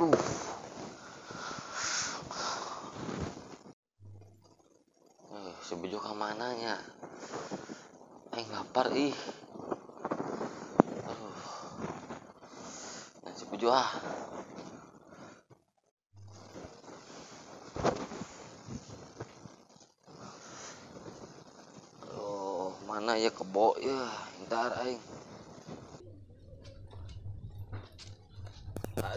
Aduh. Si Bejo ka mana nya? Aing lapar ih. Aduh. Nah, si Bejo ah. Oh, mana ya kebo ya, ntar aing.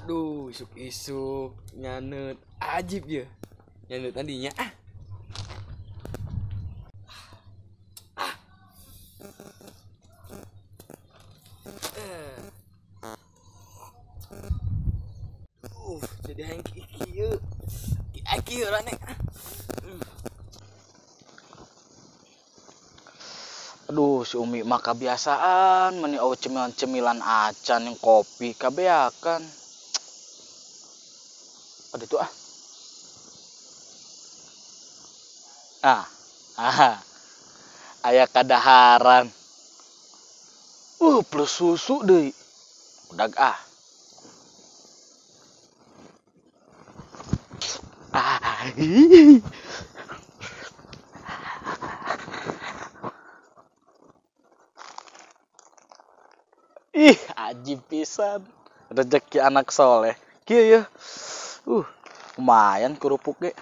Aduh, isuk-isuk nyanet ajib ya. Nyanet tadinya ah. Jadi hayang kieu. Kieu rane. Aduh, si Umi mah kebiasaan meni eueuh cemilan-cemilan acan yang kopi kabeakan. Ada tuh ah. Ah. Ah. Aya kadaharan. Plus susu deui. Udag ah. Ah. Ih, ajib pisan. Rezeki anak soleh. Kieu ya. Lumayan kerupuk ge.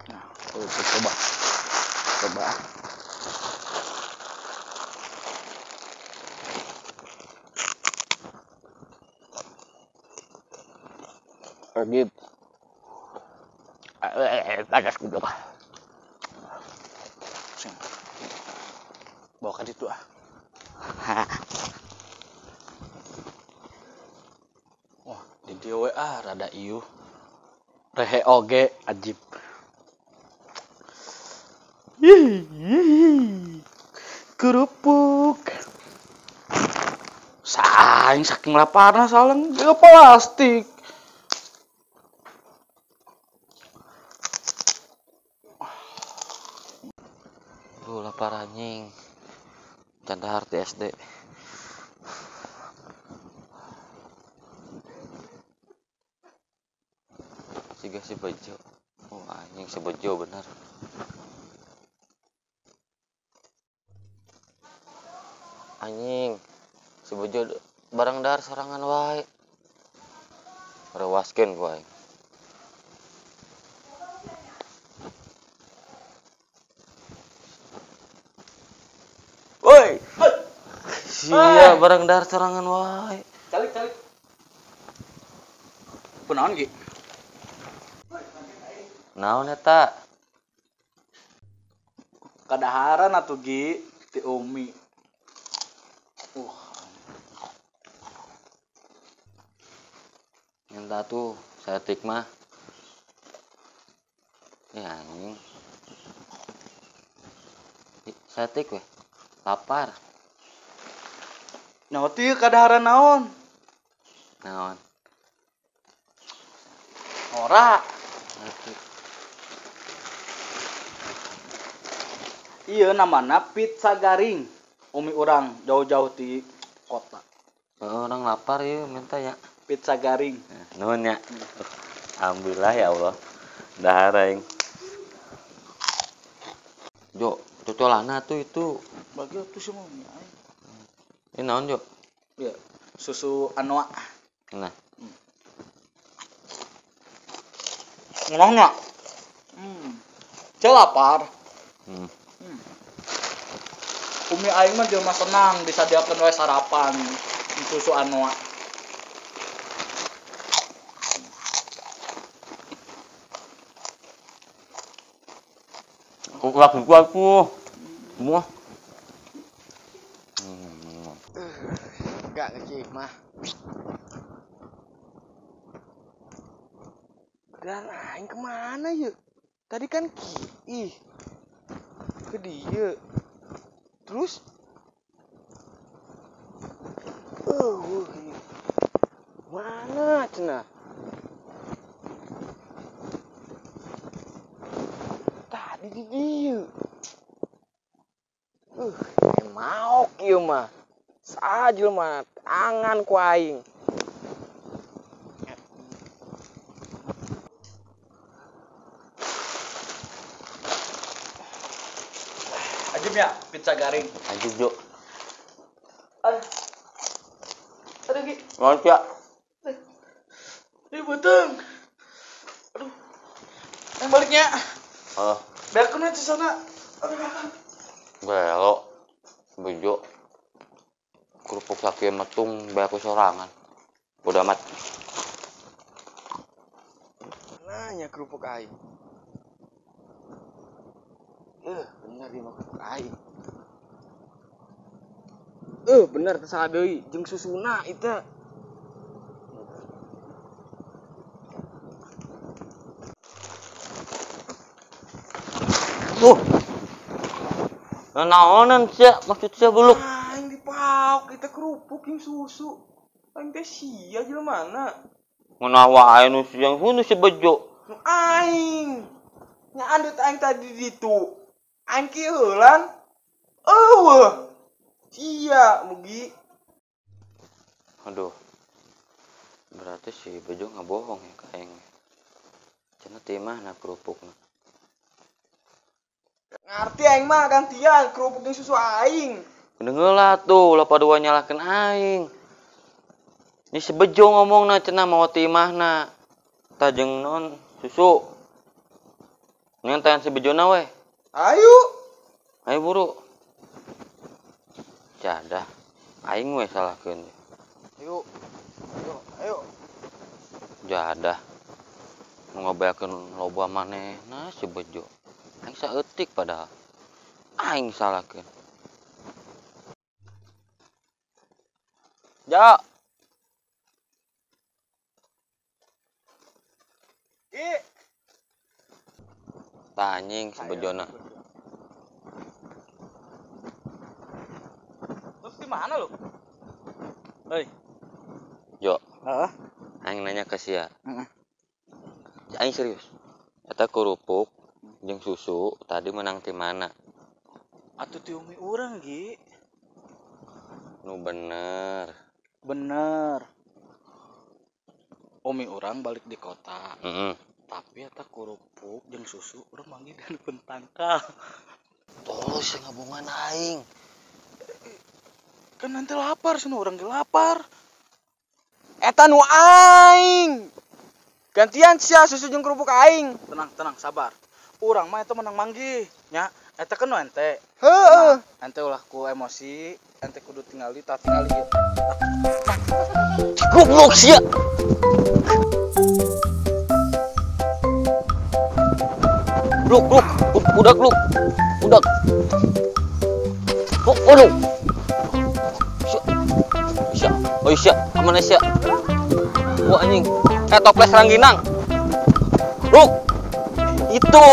Nah, kerupuk coba. Coba. Ajib. Agak kudu. Bawa ke situ ah. Wah, di dieu we ah rada iuh. Rehe oge ajib. Kerupuk. Saing saking laparna salang dia plastik. Duh, lapar anjing. Can dahar di SD. Siga si Bejo. Oh, anjing si Bejo bener. Anjing si Bejo barang dahar sorangan wae. Rewaskeun ku aing. Woi. Sia barang dahar sorangan wae. Calik calik. Kunaon Ki? Naon eta? Kadaharan atuh Gi ti Umi. Minta tuh saeutik mah. Ya anjing. Saeutik weh. Lapar. Nyawa tuh kadaharan naon? Naon? Ora. Iya namana pizza garing. Umi urang jauh-jauh di kota. Oh, orang lapar ya minta ya. Pizza garing. Nuhun ya. Alhamdulillah ya Allah. Dahar aing. Jo, cocolana tuh itu. Bagi atuh semua umi aing. Ini naon, Jo? Iya, susu Anoa. Nah. Ngeunah nya? Ceu lapar. Umi aing mah jelema senang disadiakeun wae sarapan susu Anoa. Aku semua. Enggak kecil mah. Dan aing kemana yuk? Tadi kan ki, ke dia. Terus, mana cenah? Tadi di dia. Maok ieu mah. Saha jelema tangan ku aing. Ajib ya, pizza garing. Ajib, Jo. Aduh. Aduh, Ki. Mau ya? Ini beuteung. Aduh. Yang baliknya. Oh. Beak di sana. Aduh. Belok. Bejo. Kerupuk sakieu metung beak ku sorangan. Bodo amat. Nanya kerupuk aing. Bener ieu mah kerupuk aing. Bener teu salah deui jeung susuna itu. Naonan sia, maksud sia buluk. Aing dipaok kita kerupuk jeung susu. Aing teh sia jelema mana? Ngeunah wae nu siang nu si Bejo. Nu aing. Nya andut aing tadi ditu. Aing kieu heulan. Eueuh. Sia mugi. Aduh. Berarti si Bejo ngabohong ya ka aing. Cenah ti mana kerupukna? Ngarti aing mah gantian kerupuk jeung susu aing. Dengeula tuh, ulah padua nyalahkeun aing. Ini si Bejo ngomongna cenah mawa ti imahna. Tah jeung non susu. Ngan si Bejona we. Ayo. Ayo buru. Jadah. Aing we salahkeun. Ayo. Ayo, ayo. Jadah. Nu ngabeakeun loba manehna si Bejo. Aing saeutik padahal. Aing salahkeun. Ja. I. Tah anjing si Bejona. Terus di mana lu? Hei. Jo. Heeh. Aing nanya ke sia. Heeh. Aing serius. Eta kerupuk jeung susu tadi menang ti mana? Atuh ti umi urang, Gi. Nu bener. Bener. Umi urang balik di kota. Heeh. Tapi eta kerupuk jeung susu urang manggih dan pentangkal. Tolong sih ngabungan aing. Kan nanti lapar, sinu urang ge lapar. Eta nu aing. Gantian sia susu jeung kerupuk aing. Tenang, tenang, sabar. Urang mah eta menang manggih, nya. Eta kan nu ente. Heeh. Ente ulah ku emosi, ente kudu tingali, tah tingali ieu. Goblok sia. Luk, luk, udak luk. Udak. Oh, aduh. Sia. Sia. Oh, sia. Aman sia. Wah anjing. Toples rangginang. Luk. Itu.